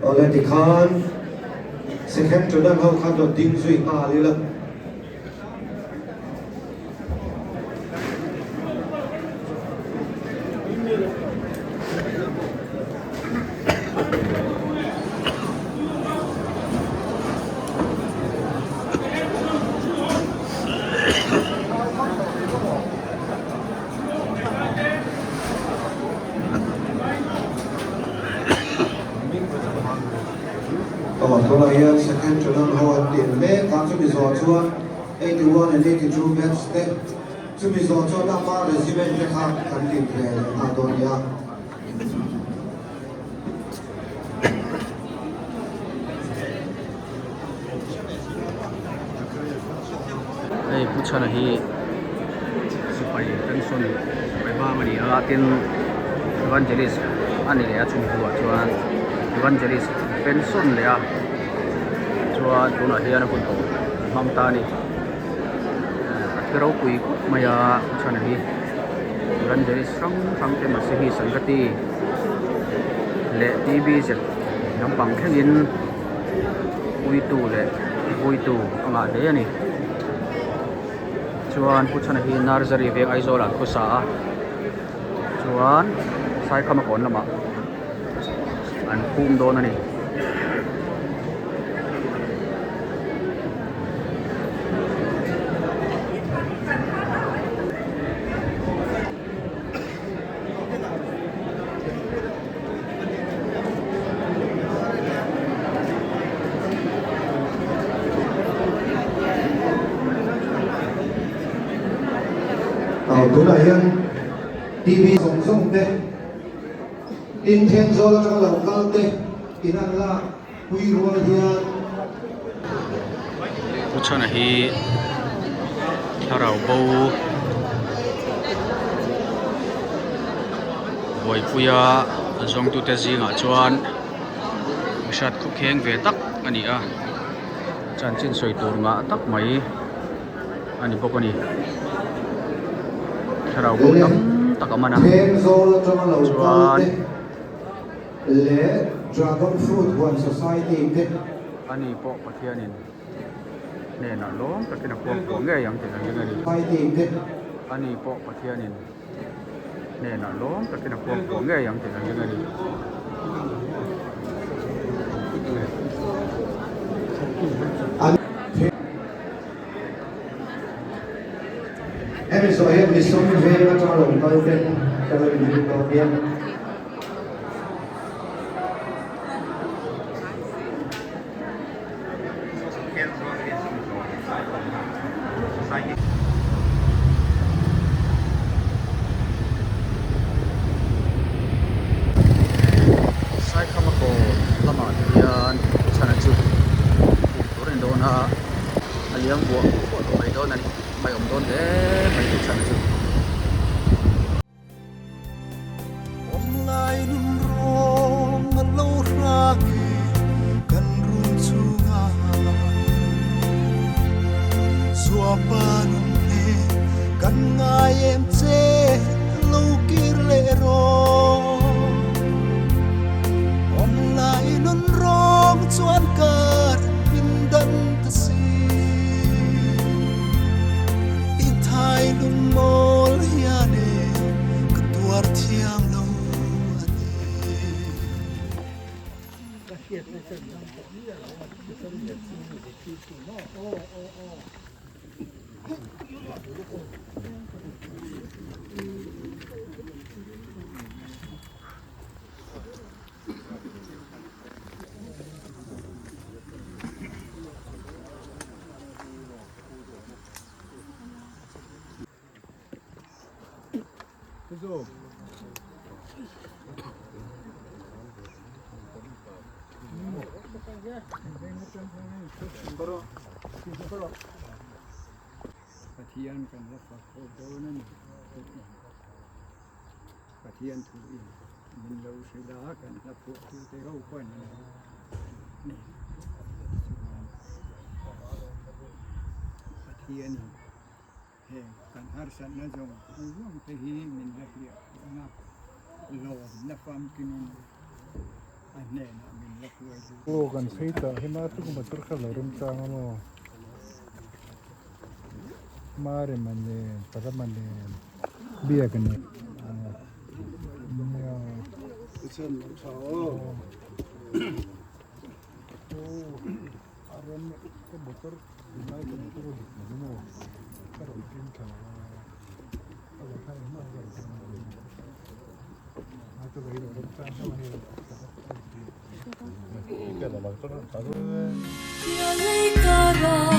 Awle tikhan second tunnel ho khan rawn ding zui nghal ila. Aw tunah hian second tunnel ho an din mek a chumi zawh chuan 81 and 82 batch te chumi zawh chuan ama regiment te kha kan din ve leh nghal dawn nia. Hei Pu Chhana hi sipai pension sipai bang a ni a tin evangelist a ni leh a chumi hnuah chuan evangelist pension leh a chuan tunah hian a hun tawh hmang ta a ni a thi ropui khawp mai a Pu Chhana hi. Evangelist hrang hrang te Masihi Sangati leh TBZ lampang thlengin puitu leh vuitu a ngah hle a ni. Chuan Pu Chhana hi Nursery veng Aizawl ah an khawsa a, chuan Saikhama kawn lamah an phum dawn a ni. Aw tunah hian TV zawng zawng te tin Thenzawl atanga lo kal te in an lak pui rual hian. Pu Chhana hi thlarau bo buaipuia zawngtute zingah chuan mihrat khawkheng ve tak a ni a chanchin sawi tur ngah tak mai a ni bawk a ni thlarau bo tam tak a man a chuan. Leh Dragon Fruit Huan Society te. Ani pawh Pathianin hnenah lawm takin a puang pawh ngei ang tih kan ring a ni. Society te. Ani pawh Pathianin hnenah lawm takin a puang pawh ngei ang tih kan ring a ni. Hemi zawh hian Misawm veng atanga lo kal ten ka lo inrin dawn nia. Saikhama kaw lamah te hian chhana chu hmuh tur a ni dawn a a liam buah buah tawh mai dawn a ni mai awm dawn hle mai chu chhana chu. Awmlai nun rawng an lo hrang e kan run chungah Zuapa nun hle kan ngai em che lo kir leh rawh Awmlai nun rawng chuan kar min dan ta si I thai lungmawl hian e ka tuar thiam lo a ni. zawk. Pathian kan la fak ho dawn a ni Pathian thu in min lo hrilh a kan hla phuah tu te ho pawhin an lo ni chuan Pathian in heng kan harsatna zawng zawng te hi min la hliah khawh ang a lawmna famkinin a hnenah min la hruai lut. Aw kan phei tah hi ma chu motor kha lo remchang a maw Marema nen Parama nen Biak nen nia aw a rem ka motor tunlai ka motor a dik lo maw ka rawn pin thla lo a a lo kha engmah a rawn pin lo a chu vei lo remchang deuh a hei Tia lei kara.